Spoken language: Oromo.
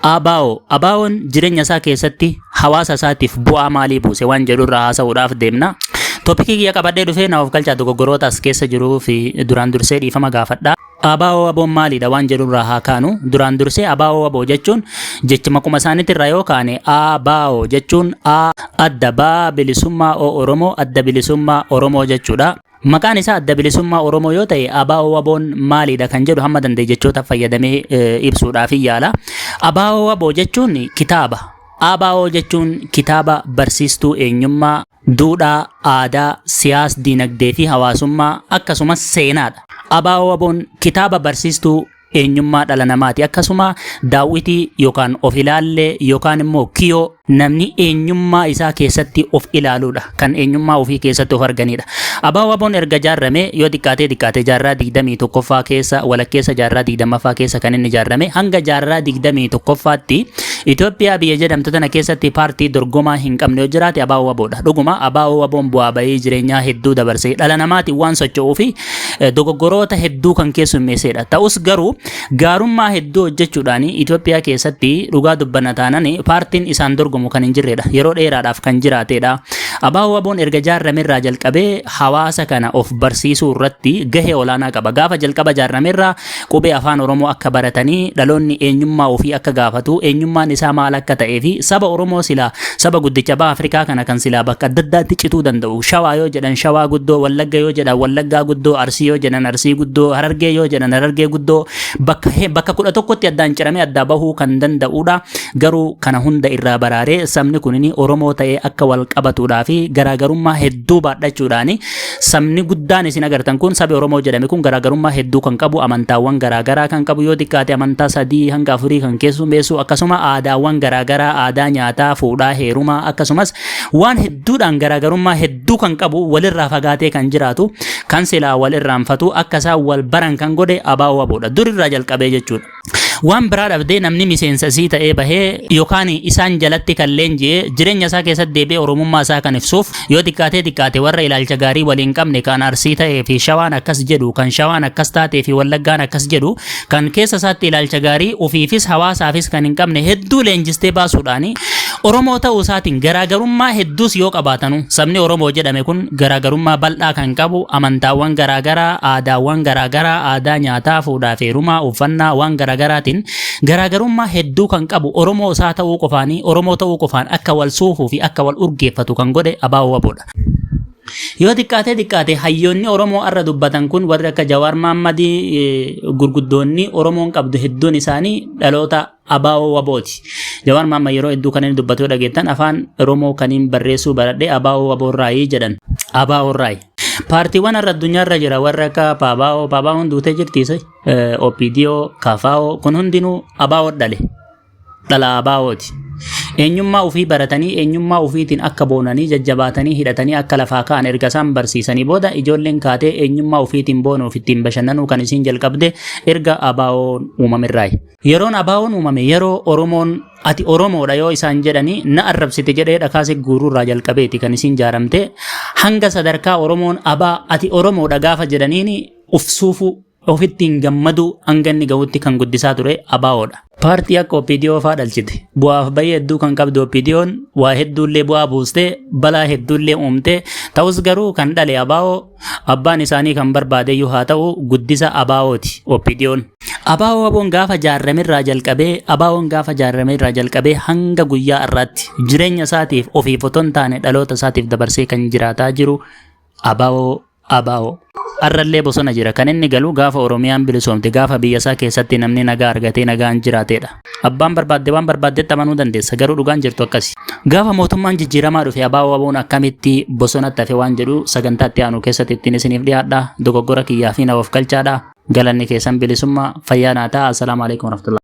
ABO ABO'n jireenya isaa keessatti hawaasa isaatiif bu'aa maalii buuse waan jedhu irraa haasa'uudhaaf deemna. Topicii kiyya qabadhee dhufee na of galchaa dogoggoroota as keessa jiruu fi duraan dursee dhiifama gaafadha. ABO ABO'n maalidha waan jedhu irraa haa kaanu. Duraan dursee ABO ABO jechuun jecha maquma isaaniitti irraa yoo kaane ABO jechuun A adda baa bilisummaa O Oromoo adda bilisummaa Oromoo jechuudha. Maqaan isaa adda bilisummaa Oromoo yoo ta'e ABO WBOn maalidha kan jedhu hamma danda'e jechoota fayyadamee ibsuudhaaf yaala. ABO WBO jechuun kitaaba. ABO jechuun kitaaba barsiistuu eenyummaa, duudhaa, aadaa, siyaas, dinagdee fi hawaasummaa akkasumas seenaadha. ABO WBOn kitaaba barsiistuu eenyummaa dhala namaati. Akkasuma daawwitii yookaan of ilaallee yookaan immoo kiyoo namni eenyummaa isaa keessatti of ilaaluudha. Kan eenyummaa ofii keessatti of arganidha. ABO WBOn erga jaarrame yoo xiqqaatee xiqqaate jaarraa 21ffaa keessa walakkeessa jaarraa 20ffaa keessa kan inni jaarrame hanga jaarraa 21ffaatti Itoophiyaa biyya jedhamtu tana keessatti paartii dorgomaa hin qabne yoo jiraate ABO WBOdha. Dhuguma ABO WBOn bu'aa bahii jireenyaa hedduu dabarsee dhala namaatiin waan socho'uu fi dogoggoroota hedduu kan keessummeessedha. Ta'us garuu gaarummaa hedduu hojjechuudhaan Itoophiyaa keessatti dhugaa dubbanna taanan paartiin isaan dorgomu kan hin jirredha. Yeroo dheeraadhaaf kan jiraatedha. ABO WBOn erga jaarramerraa jalqabee hawaasa kana of barsiisuu irratti gahee olaanaa qaba. Gaafa jalqaba jaarramerraa qubee afaan Oromoo akka baratanii dhaloonni eenyummaa ofii akka gaafatu eenyummaan isaa maal akka ta'ee fi saba Oromoo silaa saba guddicha baha Afrikaa kana kan silaa bakka adda addaatti cituu danda'u. Shawaa yoo jedhan Shawaa guddoo, Wallagga yoo jedhan Wallaggaa guddoo, Arsii yoo jedhan Arsii guddoo, Harargee yoo jedhan Harargee guddoo bakka bakka 11tti addaan ciramee addaa bahuu kan danda'udha. Garuu kana hunda irraa baraaree sabni kunini Oromoo ta'ee akka wal qabatuudhaa fi garaagarummaa hedduu baadhachuudhaani sabni guddaan isin agartan kun sabi Oromoo jedhame kun garaagarummaa hedduu kan qabu amantaawwan garaagaraa kan qabu yoo xiqqaate amantaa sadii hanga afurii kan keessummeessu akkasuma aadaawwan garaagaraa aadaa nyaataa fuudhaa heerumaa akkasumas waan hedduudhaan garaagarummaa hedduu kan qabu walirraa fagaatee kan jiraatu kan silaa wal irraanfatu akka isaan wal baran kan godhe ABO WBOdha durirraa jalqabee jechuudha. Waan biraa dhabdee namni miseensa isii ta'ee bahee yookaan isaan jalatti kan leenji'e jireenya isaa keessatti deebi'ee Oromummaa isaa kan ibsuuf yoo xiqqaatee xiqqaate warra ilaalcha gaarii waliin qabne kan Arsii ta'ee fi Shawaan akkas jedhu kan Shawaan akkas taatee fi Wallaggaan akkas jedhu kan keessa isaatti ilaalcha gaarii ofiifis hawaasaafis kan hin qabne hedduu leenjistee baasuudhaan Oromoo ta'uu isaatiin garaagarummaa hedduus yoo qabaatanu sabni Oromoo jedhame kun garaagarummaa bal'aa kan qabu amantaawwan garaagaraa aadaawwan garaagaraa aadaa nyaataa fuudhaa fi heerumaa uffannaa waan garaagaraatiin garaagarummaa hedduu kan qabu Oromoo isaa ta'uu qofaanii Oromoo ta'uu qofaan akka wal suufuu fi akka wal urgeeffatu kan godhe ABO WBOdha. Yoo xiqqaatee xiqqaate hayyoonni Oromoo arra dubbatan kun warri akka Jawaar Mahammadii gurguddoonni Oromoon qabdu hedduun isaanii dhaloota ABO WBOti. Jawaar Mahammad yeroo hedduu kan inni dubbatu yoo dhageettan afaan Oromoo kaniin barreessuu baradhe ABO WBO irraayi jedhan. ABO irraayi. Paartiiwwan har'a addunyaarra jira warra akka PABO, PABOn duutee jirti isa OPDO, KFO kun hundinuu ABO dhale. Dhala ABOti. Eenyummaa ofii baratanii eenyummaa ofiitiin akka boonanii jajjabaatanii hidhatanii akka lafaa ka'an erga isaan barsiisanii booda ijoolleen kaatee eenyummaa ofiitiin boonuuf ittiin bashannanuu kan isiin jalqabde erga ABOn uumamerraayi. Yeroon ABOn uumame yeroo Oromoon ati Oromoodha yoo isaan jedhanii na arrabsite jedhee dhakaa si guuruurraa jalqabeeti kan isiin jaaramte hanga sadarkaa Oromoon abaa ati Oromoodha gaafa jedhaniin of suufuu ofittiin gammaduu hanga inni gahutti kan guddisaa ture ABOdha. Paartii akka OPDO faa dhalchite. Bu'aaf bahii hedduu kan qabdu OPDOn waa hedduullee bu'aa buustee balaa hedduullee uumte ta'us garuu kan dhale ABO abbaan isaanii kan barbaadeyyuu haa ta'u guddisa ABOti OPDOn. ABO WBOn gaafa jaarramerraa jalqabee ABOn gaafa jaarramerraa jalqabee hanga guyyaa har'aatti jireenya isaatiif ofiif otoo hin taane dhaloota isaatiif dabarsee kan jiraataa jiru ABO ABO. Har'allee bosona jira. Kan inni galu gaafa Oromiyaan bilisoomte gaafa biyya isaa keessatti namni nagaa argatee nagaan jiraatedha. Abbaan barbaadde waan barbaaddetti amanuu dandeessa garuu dhugaan jirtu akkasi. Gaafa mootummaan jijjiiramaa dhufe ABO WBOn akkamitti bosonatti hafe waan jedhu sagantaa itti aanu keessatti ittiin isiniif dhiyaadha. Dogoggora kiyyaa fi na of galchaadha. Galanni keessan bilisummaa fayyaa naa ta'a. Assalaamu alaikum warahmatullahi.